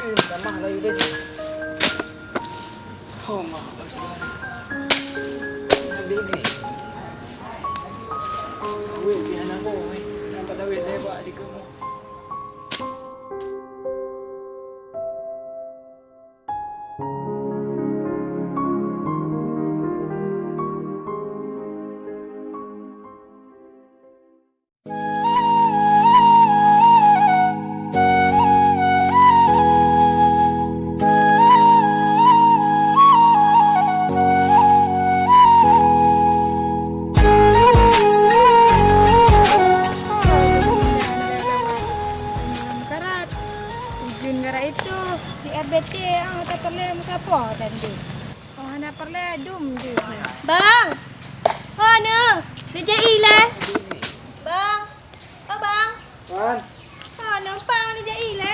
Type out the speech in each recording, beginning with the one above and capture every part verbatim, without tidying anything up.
Tamah laju deh. Oh, mak. Habis ni. Weh, dia anak boh, weh. Nampak tawet lebar di kamu. Ujeuen gara itu di R B T, ah, tak pernah musafir dan di. Oh, hana peureulée dum jeuet. Bang! Ho neuh, neujai lé. Bang! Oh, Bang! Wan. Ho neuh, Bang, neujai lé.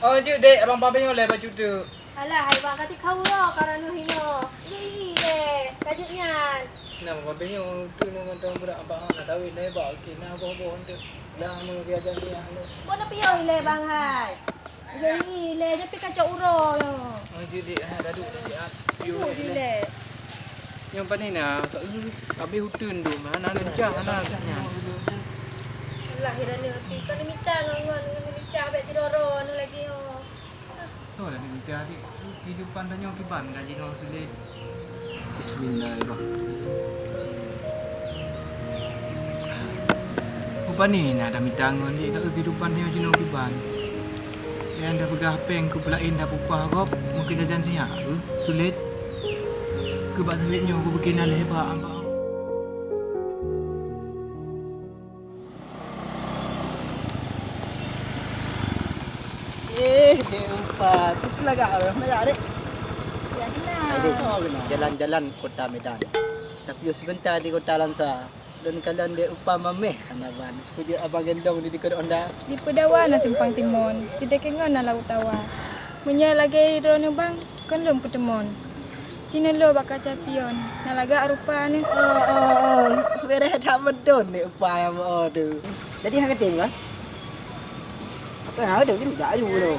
Oh, jeuet dek, abang pabe nyoe lé baju tu. Alah, hai Bang, kati kau ro karena hino. Neujai lé, tajeuet nyan. Nah, pabe nyoe tu nang mantong berat abang, nak tawet lé bak, okey, nah boh-boh tu. Dah mau diajar dia tu. Bona piôh lé, Bang, hai. Jadi lé, tapi kacau uroe nyoe. Oh, jadi, ah, gaduh dah siap. Duh, dilé. Nyang pane na, ka, eh, habéh uteuen dum, hana neucah, hana neucah nyan. Alah, ya, dah ni, kan mita ngon, ngon, ngon mita, abéh tidoro, anu lagi, oh. Betul lah, mita, adik. Kehidupan tanyoe kiban, gaji ngon sulit. Bismillahirrahmanirrahim. Rupani na tamita ngon lé ka kehidupan nyoe jinoe kiban. Nyang tapeugah péng keu peulaén tapupah gob, mungken jajan siat, eh, sulet. Keu bak sawét nyoe kupeugah na lé bak, bak. Eh, Dek Upa, tu lagak, lagak, Dek. Ya, kenal. Hai, Dek. Oh, kenal. Jalan-jalan kota Medan. Tapi sebentar di kota Langsa. Lôn kalon Dek Upa mameh hana ban. Peujeuet abang gendong di dikeue honda. Di Peudawa na simpang timon, di Dekengon na laôt tawa. Meunyoe lagèe droeneuh bang, kon lôn peuteumon. Cineulo bak kaca pion, na lagak rupa neuh. Oh, oh, oh. Beureh that meudon Dek Upa nyang meu tu. Jadi hana geutem kan? Apa yang ada ni? Tak ada dulu.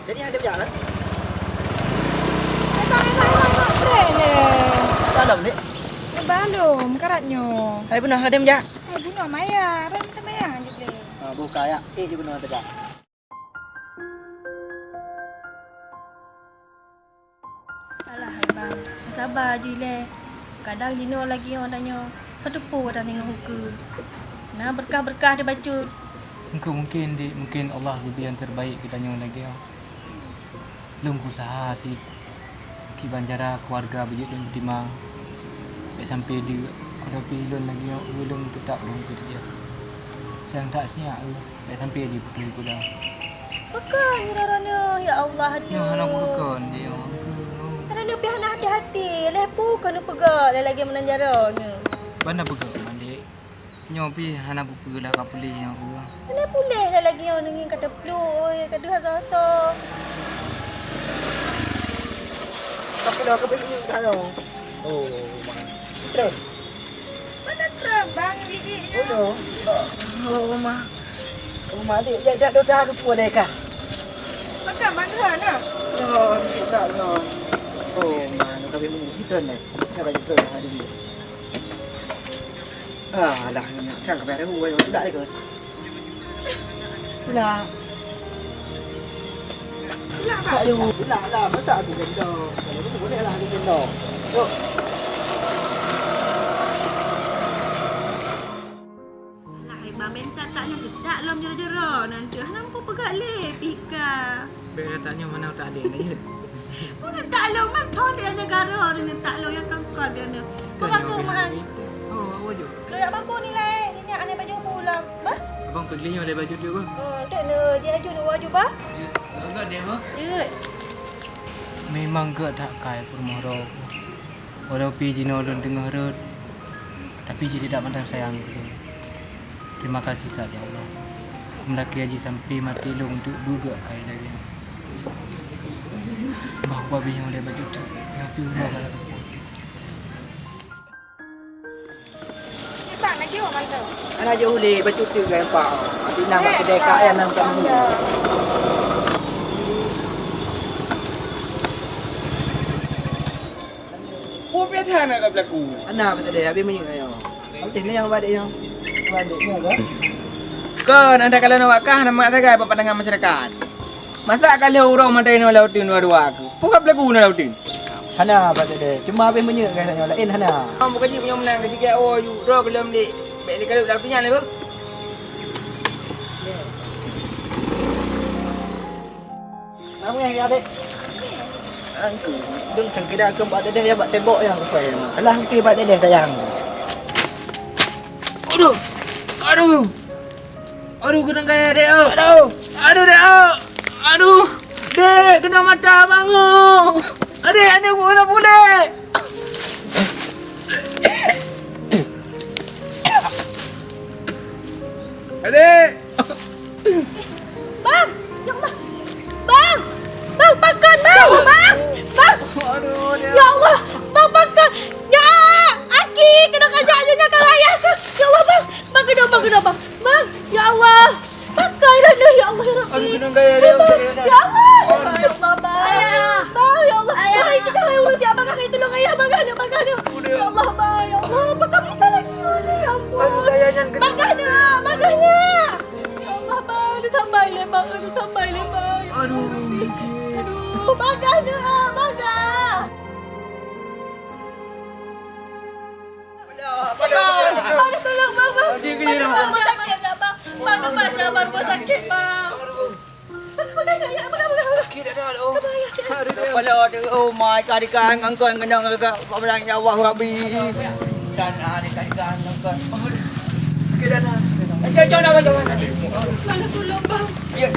Jadi ada jak kan? Hai, bang, hai, bang, bang, brek lé. Dalam ni. Leubah lom, karat nyoe. Hai, beuna ada jak. Hai, bunoe maya, ran kita maya ngan jeuet lé. Ha, buka ya. Eh, je beuna tegak. Alah, hai bang, saba ju ilèe. Kadang jinoe lagèe nyoe tanyoe, satu po tanyoe ngon ukeue. Na beurkah-beurkah di bacut. Engkau mungkin, Dek, mungkin Allah geubri nyang terbaik keu tanyoe lagèe nyoe. Lôn usaha sit kiban cara keuluwarga beujeuet lôn teurimong. Bèk sampai deuk, adopi lôn lagèe nyoe, lôn teutap lôn keureuja. Sang that siat lôn. Bèk sampai jipeukeue kuda. Pakon droeneuh, ya Allah, aduh. Nyoe hana bukon, ya Allah. Droeneuh pih hana hati-hati, lheuh peue keuneuk peugah lagèe meunan jaroe nyoe. Bana peugah, Mandek. Nyoe pih hana bukon lah ka puléh nyoe, Allah. Hana puléh lah lagèe nyoe, neungieng ka teupluek, oi, ka deuh asoe-asoe. Tapi dah keubeunyi dah nyoe. Oh, Mak. Terus. Mana truk, Bang, gigi nyoe? Oh, no. Oh, rumah. Rumah adik, jak, jak dosa ke pun deh, kah? Makan bangga, nah. Oh, tak, no. Oh, mana kami mau kita ni. Nak bagi tu hari ni. Ah, alah, nak kan kami ada buat yang tidak ikut. Pula. Pula, Pak. Ayo, pula lah. Masa aku gendong? Kalau aku boleh lah aku gendong. Yuk. Alah, hai, Bang, minta tak nyoe tu. Tak lom jero-jero nanti. Hana mampu peugah lé, pih ka. Bèk tak nyoe mana tak ada lagi. Mana tak lom, man thon dia negara ni tak lom yang kongkon dia ni. Peugah ke mahal. Oh, awak jom. Kaya bangku nilai minyak ane baju pulang. Bah? Abang pergi nyoe ada baju dia, Bang. Oh, tu ni, dia aju ni baju bah. Agak dia, Bang. Ya. Memang gak tak kai pun morok. Walau pi jinoe lôn teungoh rhot, tapi jih tidak pandang sayang keu lôn. Terima kasih that ya Allah. Meulakèe jih sampai maté lôn untuk beugeuk kai lagèe nyoe. Bah, bah bingung lé baju tu. Nyoe pi uroe ka lagoe. Bang, nak jawab kan tu? Anak jauh lé baju tu kan, Pak. Tapi nang bak kedai K M nang jam dua. Hana ka pelaku. Hana, beutôi deh, habéh minyeuk nyoe. Habéh ni nyang bak dek nyoe. Bak dek nyoe ke? Kon, anda kalau nak wakah, nama sagai bak pandangan masyarakat. Masa ka lheueh uroe mata inoe lam uteuen dua-dua keuh? Peue ka pelaku na lam uteuen? Hana, Pak Tek deh. Cuma habéh minyeuk ka nyoe, laén hana. Bukan jih punya menang, ketiga, oh, yu, droe belum dek. Bèk lé kalu dalam pinyan lé, beuh. Ramé ya, Dek. Angku, dong cangkira keu Pak Tek deh ya, bak tembok ya, rupanya. Alah, okey, Pak Tek deh, sayang. Aduh. Aduh. Aduh, keunong kaya, Dek, oh. Aduh. Aduh, Dek, oh. Aduh. Dek, keunong mata abang, oh. Aduh, aneuk buleuen. Aduh. Bang! Ya Allah! Bang! Bang, pakon, Bang! Bang! Bang! Aduh, dia. Ya Allah! Bang, pakon! Ya! Aki! Kena kajak aja nak kau ayah ke! Ya Allah, Bang! Bang, kena, Bang, kena, Bang! Bang! Ya Allah! Pakon dah, ya Allah, ya Rabbi! Aduh, kena gaya dia, Bang! Ustaz, ya, Ustaz. Ya Allah! Aduh. Ya Allah, Bang! Ayah! Bang, ya Allah! Ayah! Bang, kita lah urus, ya, Bang, kena tolong ayah, Bang, ada, Bang, ada! Udah. Ya Allah, Bang! Ya Allah, apa kami salah ni, ya Allah? Aduh, ayah, jangan kena. Bang, ada! Bang, ada! Ya Allah, Bang, aduh, sampai lé, Bang, aduh, sampai lé, Bang. Ya Allah, Rabbi. Aduh, bagah dah, bagah. Bang, Bang, tolong, Bang, Bang. Bang, Bang, sakit, Bang. Bang, Bang, Bang, rumah sakit, Bang. Bang, Bang, ya, Bang, Bang, Bang. Sakit dah, oh. Aduh, dia. Kepala dia, oh my God, ikan, ngangkon, kena, ngangkon. Kau bilang, ya Allah, Rabbi. Dan, ah, ikan, ikan, ngangkon. Sakit dah, dah. Eh, jom, jom, jom, jom. Bang, tolong, Bang. Ya.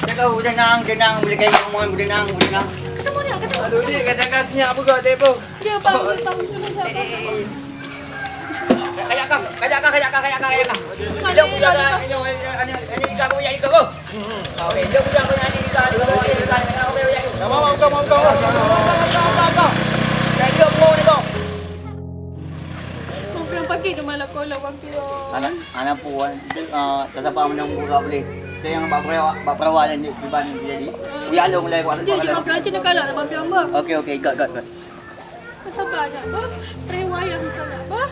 Dah tahu, tenang, tenang, boleh kayu, mohon, tenang, tenang. Ketemu ni, ketemu. Aduh, dia kata-kata senyap apa kau, dia, bro? Ya, Bang, ya, Bang, tolong, Bang. Eh, eh, eh. Kajak kah, kajak kah, kajak kah, kajak kah, kajak kah. Jom, jaga, jom, jom, jom, jom, jom, jom, jom. Okey, jom, jom, jom, jom, jom, jom. Okey, okey, okey. Dah, mau, mau, mau, mau, mau, mau, mau, mau, mau. Dah, jom, mau, ni, kau. Bang Piong, pakri teuma lakoe lôn, Bang Piong. Anak, anak puan, itu, ah, tersapa menunggu kat boleh. Itu yang bak perawa, bak perawa dan di, di ban jadi. Uyak lôn mulai kuat. Jom, jom, Bang Piong, macam ni kalau Bang Piong, Bang. Okey, okey, got, got, got. Sabar, nak, Bang. Rewayat, nak, Bang.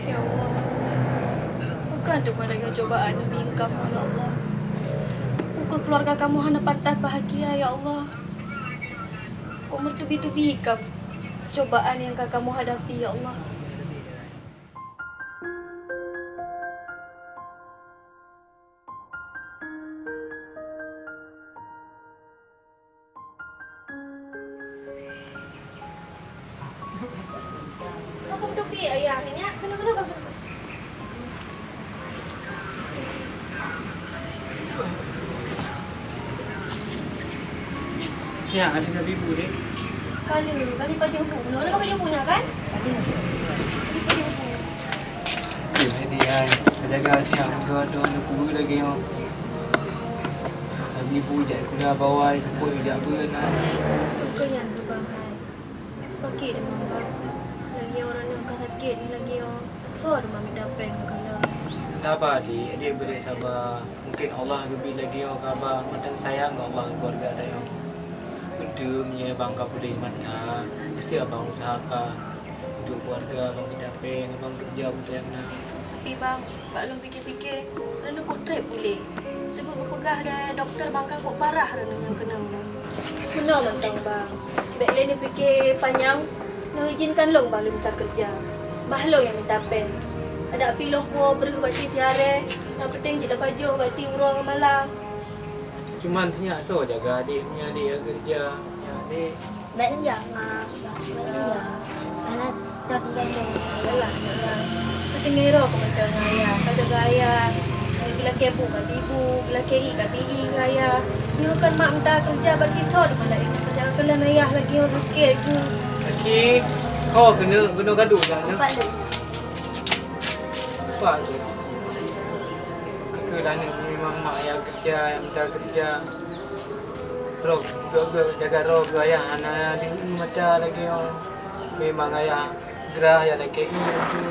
Ya Allah, bukan teuma lagèe cobaan nyang kamoe, ya Allah. Bukan keluarga kamoe hana pantas bahagia, ya Allah. Kok meuteubi-teubi ka cobaan nyang ka kamoe hadapi, ya Allah. Apa beutôi ayah ni, Nyak? Kenapa, kenapa? Siang ada Nabi Bu deh. Kalau kali pajak bu, mana kau pajak bu, Nyak, kan? Kali pajak bu. Jadi ai, jaga siang, muka ada aneuk kubu lagi nyoe. Lagi bu jak kuliah bawai, sempoi jak beureun ai. Bukan nyan tu, Bang, ai. Sakét demam, Bang. Lagi nyoe uroe nyoe ka sakét lagi nyoe. Soe teuma mita péng keu lôn? Saba, Adik. Adik bri saba. Mungken Allah geubri lagi nyoe keu abang. Mantong sayang keu Allah keu keuluwarga tanyoe. Beutôi meunyoe abang ka puléh mata, pasti abang usahaka. Untuk keuluwarga abang mita péng, abang keureuja peue nyang na. Tapi, Bang, bak lôn pike-pike, lôn kok trép puléh. Sabab geupeugah lé dokto bang ka kok parah droeneuh nyang keunong nyan. Meunoe mantong, Bang. Bèk lé neupike panyang, nyoe izinkan lôn, Bang, lôn mita keureuja. Bah lôn nyang mita péng. Adak pih lôn puwoe breueh bak tiep-tiep aré, nyang peunteng jeuet tapajoh bak tiep uroe ngon malam. Cuman sinyak soe jaga adék, meunyoe adék keureuja, meunyoe adék. Bèk neujak, Mak. Bèk neujak. Karena Yalah, yalah. Ka teungoh roh keu mantong ngon ayah. Ka jaga ayah. Geulakèe bu ka bi bu, geulakèe ié ka bi ié keu ayah. Nyoe kan mak mita keureuja bak kisot malah inong ka jaga keulan ayah lagèe nyoe sakét ku. Aki, ho keuneuk, keuneuk gadoh dah nyoe. Empat lé. Empat lé. Aku dah nyoe memang mak ayah keureuja, nyang mita keureuja. Roh, geu-, geu-, jaga roh geu ayah hana di mata lagèe nyoe. Memang ayah grah, ayah lakèe ié tu.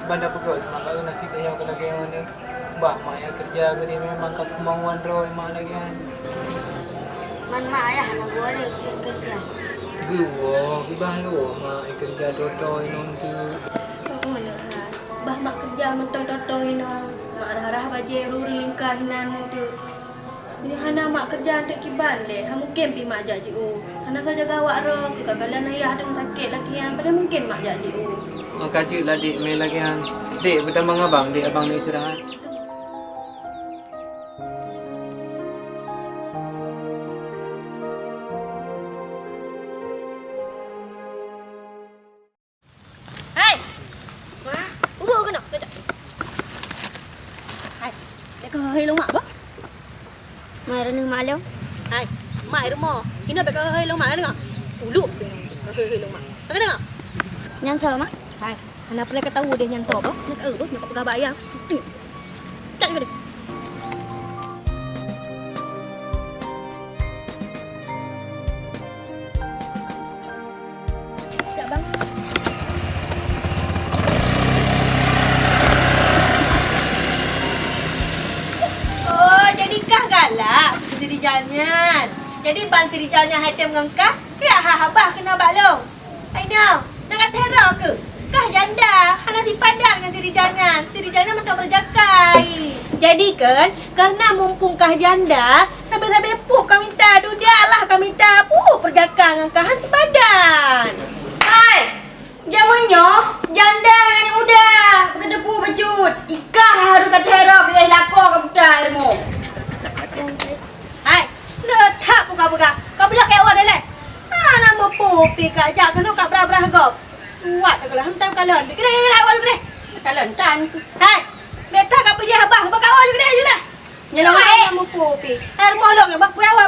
Ban da peugöt mak, bak nasib ayah ka lagèe nyoe ni. Bah mak ayah keureuja geude memang ka keumauan droe mak lagèe nyan. Man mak ayah hana geuwoe lé keureuja. Geuwoe, geuwoe mak ayah keureuja droe-droe inong tu. Oh, nah. Bah mak keureuja mantong droe-droe inong. Mak rhah-rhah bajèe ureueng-ureueng lingka hinan tu. Meunyoe hana mak keureuja teuk kiban lé, han mungken pih mak jak jiôh. Hana saja gawat droe, keugagalan ayah deungon sakét lagèe nyan, padahai mungken mak jak jiôh. Oh, ka jeuet lah, Dek, mé lagèe nyan. Dek, beutamong abang, Dek, abang neuk istirahat. Hai! Ma, uroe keunoe, keunoe. Hai, bèk keuhôi lôn mak, bah. Mai reuneueng mak lôn. Hai, mai rumoh. Inoe bèk keuhôi lôn mak, deungö? Ulôn keuhôi lôn mak. Ka deungö? Nyan soe, Mak? Hai, hana peureulèe katawö deh nyan soe, bah. Nyan ka, bah, nyan ka peugah bak ayah. Cak keuh deh. Siap, Bang. Oh, jadi kah galak si Rijal nyan. Jadi ban si Rijal nyan hai tem ngon kah? Keuyak ha-, haba keunoe bak lôn. Hai nyoe, na ka teuroe keuh? Kah janda, hana sipadan ngon si Rijal nyan. Si Rijal nyan mantong beureujakai. Jadi kan, kareuna mumpung kah janda, sabe-sabe pup ka mita, dudoe Allah ka mita, pup beureujakai ngon kah, han sipadan. Hai, jameun nyoe janda ngon aneuk muda, beukeuteupeue bacut. Ikah harôh ka teuroe keu lakoe ka buta ilmu. Hai, le that peugah-peugah. Ka beudak keu awak daleh. Hana mupu pi ka jak keunoe ka brah-brah gob. Kuat ka lah, hentam kalon. Keunoe, keunoe, awak keunoe. Kalon tan. Hai, beta ka peujeuet haba, haba ka awak keunoe, keunoe. Nyelong ai. Hana mupu pi. Hai, rumoh lôn, bak peue awak